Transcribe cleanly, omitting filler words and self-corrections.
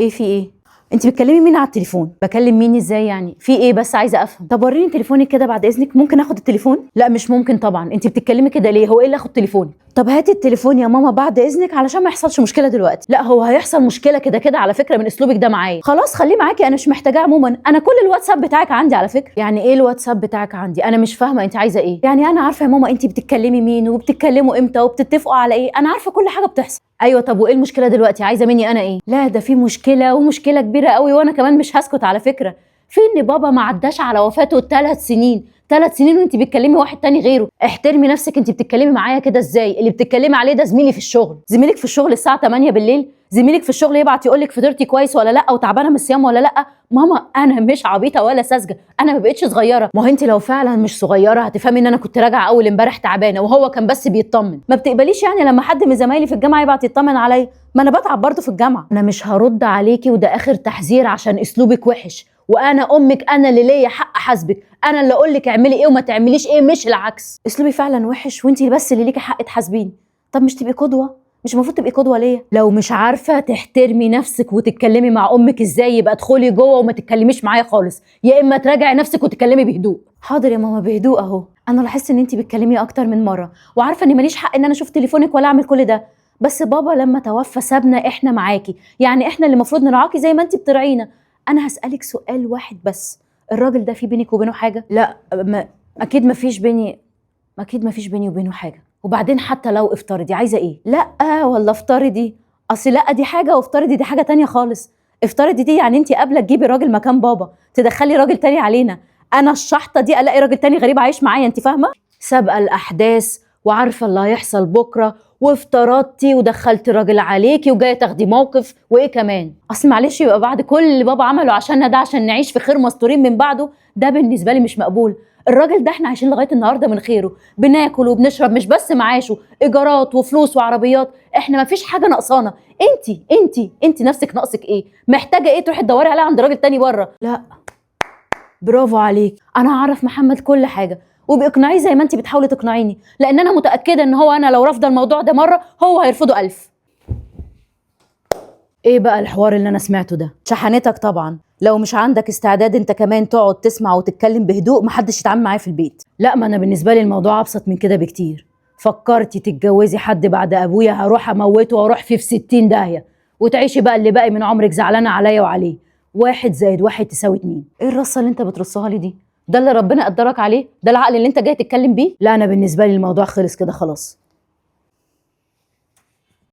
ايه في ايه؟ انت بتكلمي مين على التليفون؟ بكلم مين ازاي يعني؟ في ايه بس عايزه افهم. طب وريني تليفونك كده بعد اذنك، ممكن اخد التليفون؟ لا مش ممكن طبعا، انت بتتكلمي كده ليه؟ هو ايه اللي اخد تليفوني؟ طب هاتي التليفون يا ماما بعد اذنك علشان ما يحصلش مشكلة دلوقتي. لا هو هيحصل مشكلة كده كده على فكرة من اسلوبك ده معايا. خلاص خليه معاكي، انا مش محتاجاه عموما، انا كل الواتساب بتاعك عندي على فكرة. يعني ايه الواتساب بتاعك عندي؟ انا مش فاهمه انت عايزه ايه. يعني انا عارفه يا ماما انت بتتكلمي مين وبتتكلموا امتى وبتتفقوا على ايه، انا عارفه كل حاجة بتحصل. ايوه طب وايه المشكلة دلوقتي؟ عايزه مني انا ايه؟ لا ده في مشكلة ومشكلة كبيرة قوي، وانا كمان مش هسكت على فكرة. في ان بابا ما عداش على وفاته 3 سنين، 3 سنين وانت بتكلمي واحد تاني غيره. احترمي نفسك، انت بتتكلمي معايا كده ازاي؟ اللي بتتكلمي عليه ده زميلي في الشغل. زميلك في الشغل الساعة 8 بالليل؟ زميلك في الشغل يبعت يقول لك فطرتي كويس ولا لا، وتعبانه من الصيام ولا لا؟ ماما انا مش عبيطه ولا ساذجة، انا ما بقتش صغيرة. ما هو انت لو فعلا مش صغيرة هتفهمي ان انا كنت راجعه اول امبارح تعبانة وهو كان بس بيطمن. ما بتقبليش يعني لما حد من زمايلي في الجامعة يبعت يطمن عليا؟ ما انا بتعب برضه في الجامعة. انا مش هرد عليكي، وده اخر تحذير عشان اسلوبك وحش، وانا امك، انا اللي ليا حق احاسبك، انا اللي اقول لك اعملي ايه وما تعمليش ايه، مش العكس. اسلوبي فعلا وحش وانت بس اللي ليكي حق تحاسبيني. طب مش تبقي قدوة؟ مش المفروض تبقي قدوة ليا؟ لو مش عارفه تحترمي نفسك وتتكلمي مع امك ازاي يبقى ادخلي جوه وما تتكلميش معايا خالص، يا اما تراجعي نفسك وتتكلمي بهدوء. حاضر يا ماما بهدوء اهو. انا لاحظت ان انت بتكلمي اكتر من مرة، وعارفه ان ماليش حق ان انا اشوف تليفونك ولا اعمل كل ده، بس بابا لما توفى سابنا احنا معاكي، يعني احنا اللي المفروض نرعاكي زي ما انت بترعينا. انا هسالك سؤال واحد بس، الراجل ده في بينك وبينه حاجة؟ لا ما اكيد ما فيش بيني، اكيد ما فيش بيني وبينه حاجة. وبعدين حتى لو افترضي، عايزه ايه؟ لا ولا افترضي، اصل لا دي حاجة وافترضي دي حاجة تانية خالص. افترضي دي يعني انت قابله تجيبي راجل مكان بابا، تدخلي راجل تاني علينا، انا الشحطه دي الاقي راجل تاني غريب عايش معايا، انت فاهمه؟ سابقه الاحداث وعارفه اللي هيحصل بكره، وافترضتي ودخلتي راجل عليكي وجاية تاخدي موقف، وايه كمان؟ اصل معلش يبقى بعد كل اللي بابا عمله عشاننا ده عشان نعيش في خير مستورين من بعده، ده بالنسبة لي مش مقبول. الراجل ده احنا عايشين لغاية النهارده من خيره، بناكل وبنشرب، مش بس معاشه، ايجارات وفلوس وعربيات، احنا ما فيش حاجة ناقصانا. انت نفسك ناقصك ايه؟ محتاجه ايه تروحي تدوري عليها عند راجل تاني بره؟ لا برافو عليك، انا هعرف محمد كل حاجة وباقناعيه زي ما انت بتحاولي تقنعيني، لان انا متاكدة ان هو انا لو رافضه الموضوع ده مرة هو هيرفضه 1000. ايه بقى الحوار اللي انا سمعته ده؟ شحنتك طبعا. لو مش عندك استعداد انت كمان تقعد تسمع وتتكلم بهدوء، محدش يتعامل معايا في البيت. لا ما انا بالنسبة لي الموضوع ابسط من كده بكتير. فكرتي تتجوزي حد بعد ابويا هروح اموته واروح فيه في 60 داهية، وتعيشي بقى اللي باقي من عمرك زعلانة عليا وعليه. 1 + 1 = 2. ايه الرصه اللي انت بترصها لي دي؟ ده اللي ربنا قدرك عليه؟ ده العقل اللي انت جاي تتكلم بيه؟ لا انا بالنسبة لي الموضوع خلص كده خلاص.